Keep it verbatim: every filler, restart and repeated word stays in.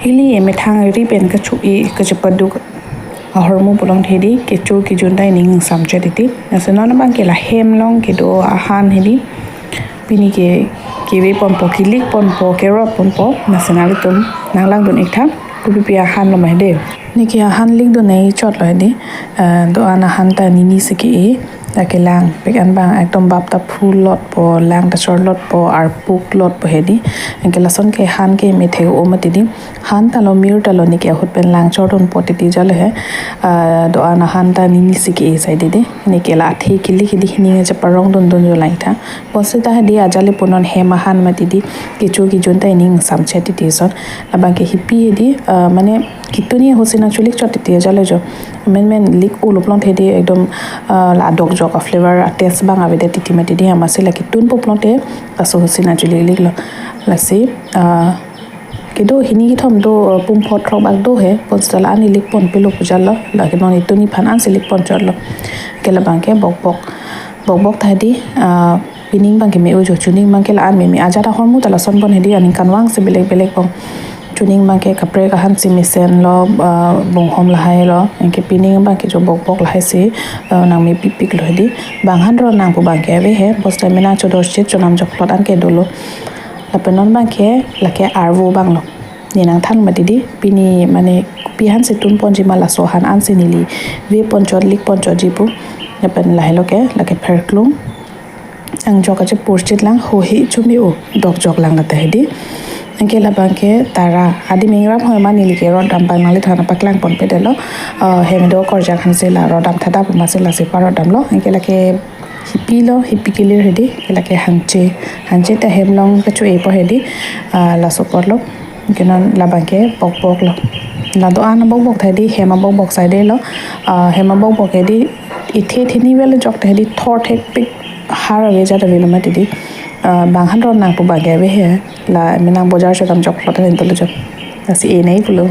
Ili emethang ri pen kachu-e kachepaduk ahormu pulote hedi kecho kejun ta ining samchet titi. Lasi non abangke la hem along kedo ahan hedi pini ke keve ponpo, kelik ponpo, kerot ponpo. Lasi nanglitum nanglangdun ik tha kopipi ahan lo ma hedi. Neke ahan likdun-e chotlo hedi. Eh, do-an ahan ta nini si ke-e. Lake langpik an abang ekdom bap ta phulotpo, lang ta chorlotpo, arpuklotpo hedi. Anke lason ke han ke methek-o mati di. Han ta lo, mir ta lo, neke ahut pen lang chordunpo titi jalo he. Ah, do-an ahan ta nini si ke-e sai di di. Neke la athe kelik hedi hining cheparongdundun jo lang tha. Bonsita hedi ajali punon hem ahan mati di. Kecho kejun ta ining samchet titi son. Labangke hipi hedi, ah, mane ketun ahut si nangchulik chot titi jalo jo. Menmen lik-o lo pulote hedi ekdom, ah, la dokjok a-flavor a-taste abang avedet titi mati di, amatsi la ketunpo pulote laso ahut si nangchulik liklo. Lasi, ah, kedo hini kethom do, ah, pum phongo throk bak do he, bonsita la-an ilik ponpelo pu jalo, lake non ketun aphan ansi lik pon chotlo. Ke labangke bokbok. Bokbok ta hedi, ah, pining abangke me-o jo, chuning abangke la-an meme. Ajat ahormu ta lason bon hedi, aningkanvang si belek belek bon. Chuning abangke kaprek ahan si mesen lo, ah, bonghom lahai lo. Anke pining abangke jo bokbok lahai si, ah, nangmepipiklo hedi. Bang han ro nang pu abangke ave he. Bonsita menang chodorchit chonam jokplot an ke dolo. Lapen non abangke lake arvo abang lo. Ne nangthan mati di, pini mane kopi ahan si tun ponji ma, laso ahan ansi neli ve pon chot, lik pon chotji pu. Lapen lahelo ke, lake pherklung. Angjok kachepurchit lang, ho hi chumi-o, dokjok lang lata hedi. Anke labangke tara, adim ingram hoi ma neli ke rot dam abang nangliphan paklang ponpedetlo. Ah, hem do korjang ahan si la rot dam tha da pu amatsi lasi parot damlo. Anke lake hipi lo, hipi kelir hedi, ke lake hangche. Hangche ta hem along kachu-e apor hedi, ah, laso apor lo. Ke non labangke bokbok lo. La do-an abokbok ta hedi, hem abokbok saide lo. Ah, hem abokbok hedi, ithe thini vel jok ta hedi, thor thekpik har ave jat avelo mati di. Ah, bang han ro nang pu abangke ave he. La menang bojar chodam jokplot an dolo jo. Lasi e nai pulo.